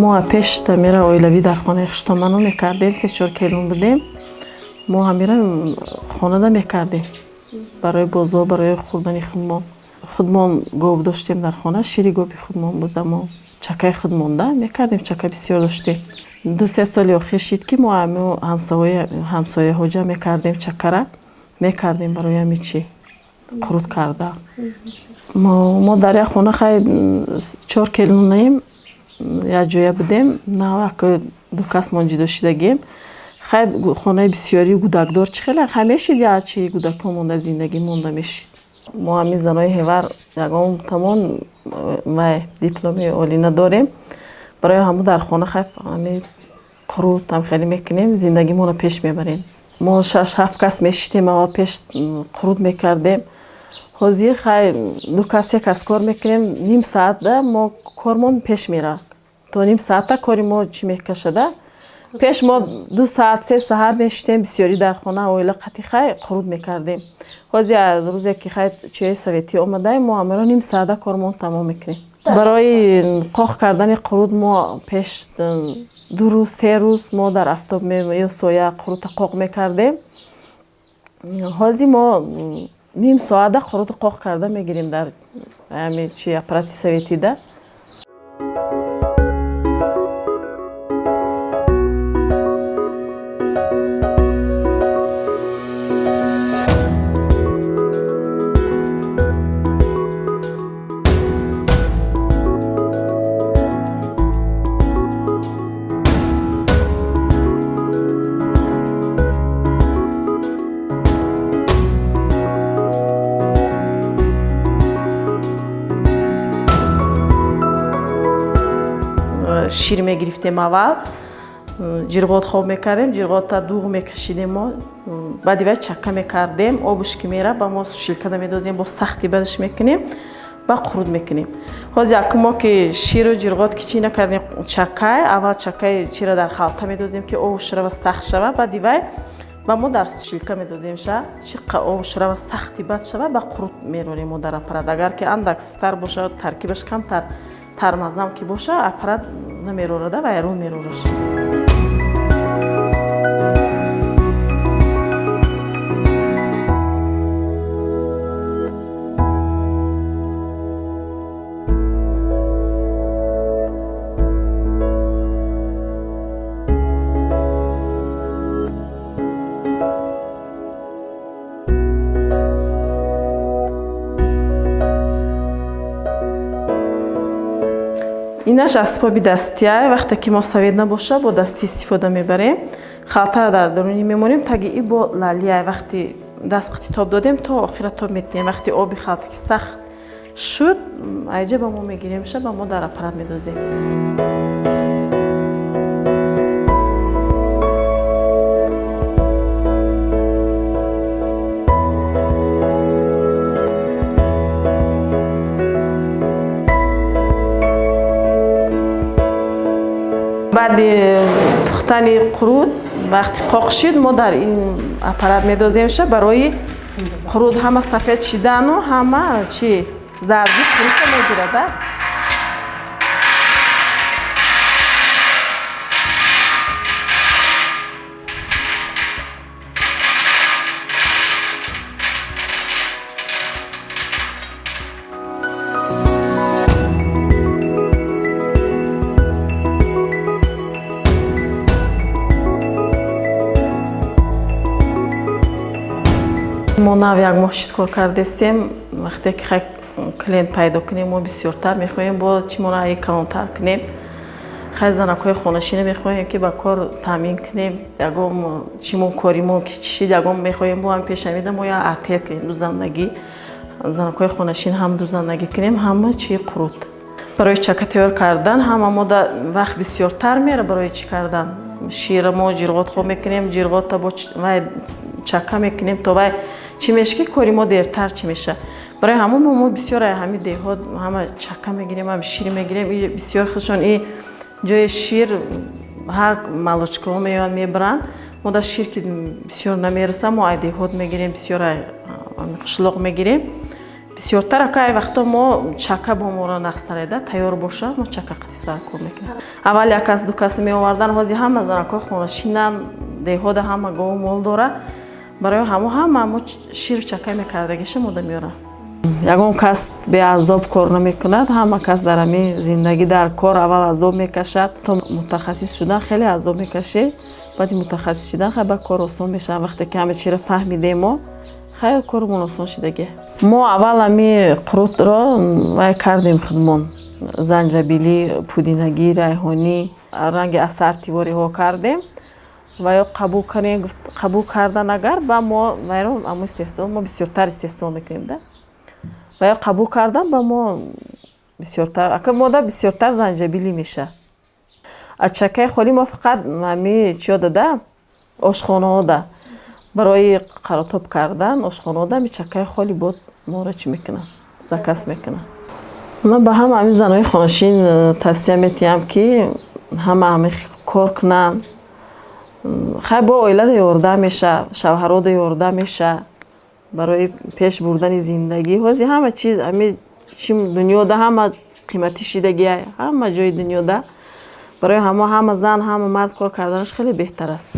Мо пеш тамира оилавӣ дар хонаи хуштомано мекардем, се-чор келин будем. Мо ҳамира хонада мекардем барои бозор, барои хӯрдани худмон. Худмон гов доштем дар хона, шири гови худмон буда, мо чакаи худмонда мекардем, чака бисёр доштем. 2-3 соли охир шид, ки мо ҳамсояҳо ҷамъ мекардем, чакара мекардем барои ҳами чи қурут карда. Мо дар як хона хай чор келинаем, якҷоя будем, на ду кас мо ҷудо шидагием. Хай хонаи бисёри гудакдор чӣ хеле хай мешид, я чи гудакҳо монда, зиндагӣ монда мешид. Мо ҳамин занои ҳевар ягон тамон вай дипломи олӣ надорем, барои ҳамун дар хона хай ҳами қурут ҳам хеле мекунем, зиндагимонро пеш мебарем. Мо 6-7 кас мешитем, аввал пеш қурут мекардем. Ҳозир хай ду кас, се кас кор мекунем, ним саатда мо кормон пеш меравад. То ним саата кори мо чӣ мекашада. Пеш мо 2 саат, 3 саат мешитем, бисёрӣ дар хона оила қатӣ хай қурут мекардем. Ҳозир аз рӯзе ки хай чиҳои советӣ омадаем, мо ҳамаро ним саата кормон тамом мекунем. Барои қоқ кардани қурут мо пеш 2 рӯз, 3 рӯз мо дар афтоб ё соя қурута қоқ мекардем. Ҳозир мо ним соата қурута қоқ карда мегирем дар ҳами чи аппарати советида. Шир мегирифтем аввал, ҷирғот хоб мекардем, ҷирғотта дуғ мекашидем мо, баъди вай чакка мекардем, обуш ки мера ба мо сушилкада медозем, бо сахти бадаш мекунем, ба қурут мекунем. Ҳозир якум мо ки ширу ҷирғот ки чӣ накардем, чаккай, аввал чаккаи чира дар халта медозем, ки обуш рава сахт шава, баъди вай ба мо дар сушилка медодем ша, чиқа обуш рава сахти бад шава, ба қурут меронем мо дар аппарат. Агар ки андак сустар боша, таркибаш камтар тармазам ки боша, аппарат намерорада, вайрон мерораш. Инаш асбоби дастия, вақте ки мо совет набоша, бо дастӣ истифода мебарем. Халтара дар даруни мемонем, таги и бо лалия. Вақти даст қити тоб додем, то охира тоб метиҳем. Вақти оби халта ки сахт шуд, айҷа ба мо мегирем ша, ба мо дар аппарат медозем. Баъди пухтани қурут вақти қоқ шид, мо дар ин аппарат медоземша, барои қурут ҳама сафед шидану ҳама чи зарди қурута мегирада. Мо нав як моҳ шид кор кардастем. Вақте ки хай клиент пайдо кунем, мо бисёртар мехоҳем, бо чӣ моро ай калонтар кунем. Хай занакҳои хонашина мехоҳем, ки ба кор таъмин кунем. Ягон чӣ мо кори мо ки чӣ шид, ягон мехоҳем бо ҳам пешамида мо я артел кунем, дузандагӣ. Занакҳои хонашин ҳам дузандагӣ кунем, ҳама чӣ қурут. Барои чака тайёр кардан ҳама мо вақт бисёртар мера барои чӣ кардан. Шира мо ҷирғот хоб мекунем, ҷирғотта бо вай чака мекунем, то вай чӣ меша, ки кори мо дертар чӣ меша. Барои ҳамон мо бисёр ҳами деҳот ҳама чака мегирем, ҳам шир мегирем. И бисёр худшон и ҷои шир ҳар молочкаҳо меоянд, мебаранд. Мо дар шир ки бисёр намераса, мо ай деҳот мегирем, бисёр ай қишлоқ мегирем. Бисёртар ака ай вақто мо чака бо мора нақстареда тайёр боша, мо чака қати сар кор мекунем. Аввал як кас, ду кас меовардан, ҳозир ҳама занакҳо хонашинан, деҳода ҳама гову мол дора, барои ҳамо ҳама мо ширу чака мекардагиша мода меорам. Ягон кас беазоб кор намекунад. Ҳама кас дар ҳамин зиндагӣ, дар кор аввал азоб мекашад. То мутахассис шудан хеле азоб мекашӣ, баъди мутахассис шидан хай ба кор осон мешавад. Вақте ки ҳама чиро фаҳмидем мо, хай кормон осон шидагӣ. Мо аввал ҳами қурутро вай кардем худмон: занҷабилӣ, пудинагӣ, райҳонӣ, ранги ассортивориҳо кардем ва ё қабул кардем. Қабул кардан агар ба мо вайро амо истеҳсол, мо бисёртар истеҳсол мекунем да. Ва ё қабул кардан ба мо бисёртар, ака мода бисёртар занҷабилӣ меша. Аз чакаи холӣ мо фақат ҳами чиё дада, ошхонаҳода барои қаротоб кардан, ошхонаҳода ҳами чакаи холи бод моро чӣ мекунанд, заказ мекунанд. Ман ба ҳама ҳамин занои хонашин тавсия метиҳам, ки ҳама ҳами кор кунанд. Хай бо оилада ёрдам меша, шавҳарода ёрдам меша барои пеш бурдани зиндагӣ. Ҳозир ҳама чиз, ҳами чи дунёда ҳама қиматӣ шидагия, ҳама ҷои дунёда. Барои ҳамо ҳама зан, ҳама мард кор карданаш хеле беҳтар аст.